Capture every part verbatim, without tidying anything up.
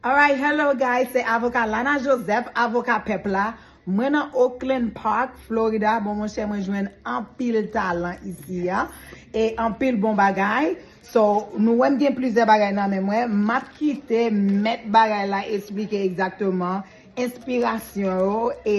Alright, hello guys, se avoka Lana Joseph, avoka pèp la. Mwen nan Oakland Park, Florida. Bon, monchè, mwen jwenn anpil talan isi a. E anpil bon bagay. So, nou wè m gen plizyè bagay nan men mwen. M ap kite mèt bagay la esplike egzakteman enspirasyon yo e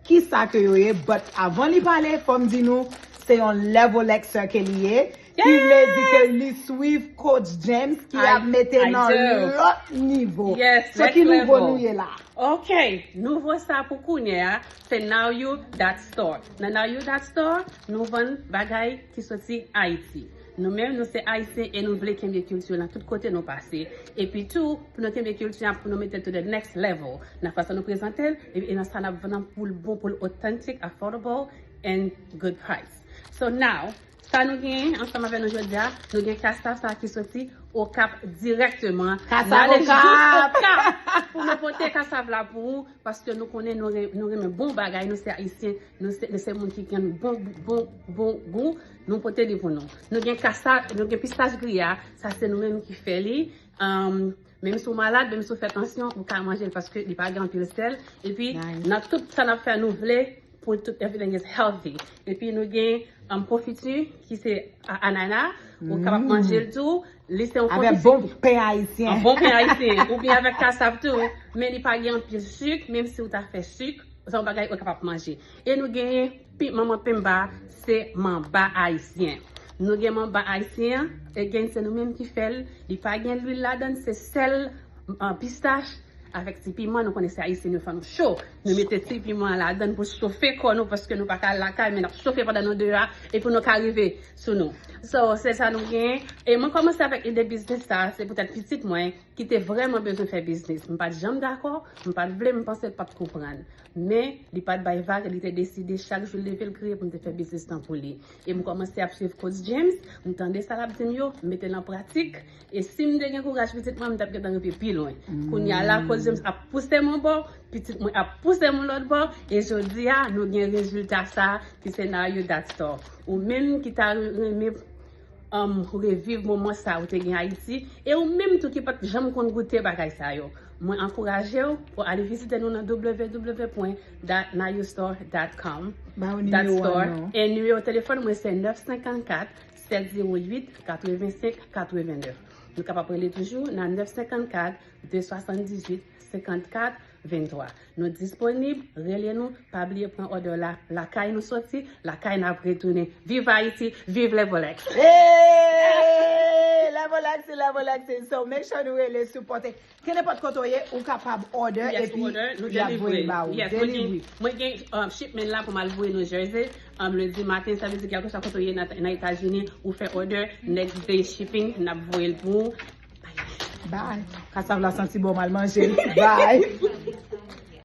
kisa ke yo ye. But avan li pale, fò m di nou, se yon level X ke li ye. Ki vle di ke li swiv Coach James ki ap mete nan lòt nivo. So ki nivo nou ye la? Ok, nouvo sa pou kounye a, se Now You Dot Store. Nan Now You Dot Store, nou vann bagay ki soti Ayiti. Nou menm, nou se Ayisyen e nou vle kenbe kilti nan tout kote nou pase. Epi tou, pou nou kenbe kilti a, pou nou mete l to the next level. Nan fason nou prezante l, e, e nan sa n ap vann nan pou l bon, pou l authentic, affordable, and good price. So now, sa nou genyen ansanm avè nou jodi a, nou gen kasav sa ki soti Okap dirèkteman. Kasav Okap! Pou nou pote kasav la pou ou, paske nou konnen nou, re, nou renmen bon bagay, nou se Ayisyen, nou se, nou se moun ki gen bon, bon, bon gou, nou pote li pou nou. Nou gen kasav, nou gen pistach griya, sa se nou menm ki fè li. Um, menm si w malad, menm si w fè tansyon, ou ka manje l paske li pa gen anpil sèl. Epi, nan tout sa n ap fè, nou vle pou tout everything is healthy. Epi nou gen um, konfiti ki se anana, ou kapab manje l tou. Li se yon konfiti. Avèk bon pen ayisyen. An bon pen ayisyen. Oubyen avèk kasav tou. Men li pa gen anpil sik, menm si ou ta fè sik, se yon bagay ou kapab manje. E nou genyen manman penba, se manba ayisyen. Nou gen manba ayisyen an, e gen se nou menm ki fè l. Li pa gen lwil ladan, se sèl, pistach, avèk ti piman, nou konnen se ayisyen, nou fè nou cho. Nou mete ti piman ladan pou chofe kò nou, paske nou pa ka al lakay, men n ap chofe pandan nou deyò a, epi nou ka rive sou nou. So, se sa nou gen. E mwen kòmanse avèk ide biznis sa, se poutèt pitit mwen, ki te vrèman bezwen fè biznis. M pa t janm dakò, m pa t vle, m panse l pa t konprann. Men, li pa t bay vag, li te deside chak jou l leve, l kriye pou m te fè biznis lan pou li. E m kòmanse ap swiv Coach James, m tande sa l ap di m yo, m mete l an pratik. E si m te gen kouraj pitit mwen, m t ap gentan rive pi lwen. Kounye a la, Coach James ap pouse m yon bò, pitit mwen ap pouse m yon lòt bò, e jodi a, nou gen rezilta sa ki se Now You Dot Store. Ou menm ki ta renmen um, reviv moman sa ou te gen Ayiti, e ou menm tou ki pa t janm konn goute bagay sa yo. Mwen ankouraje w pou ale vizite nou nan w w w dot now you store dot com. Ba yo nimewo a non. E nimewo telefòn mwen se nèf senkannkat, sèt zewo uit, katrevensenk, katrevenn. Nou kapab rele toujou nan nèf senkannkat, de swasanndizuit, senkannkat, venntwa. Nou disponib, rele nou, pa bliye pran òdè w la, lakay nou soti, lakay n ap retounen. Viv Ayiti, viv Level X! Hey! Level X, Level X, so make sure nou rele, sipòte. Ke nenpòt kote w ye, ou kapab òdè epi y ap voye l ba ou. Delivery. Mwen gen um, shipment la pou m al voye New Jersey. Um, lendi maten, sa vle di kèlkeswa kote w ye nan, nan Etazini, ou fè òdè, next day shipping, n ap voye l pou ou. Bye. Kasav la santi bon, m al manje l. Bye.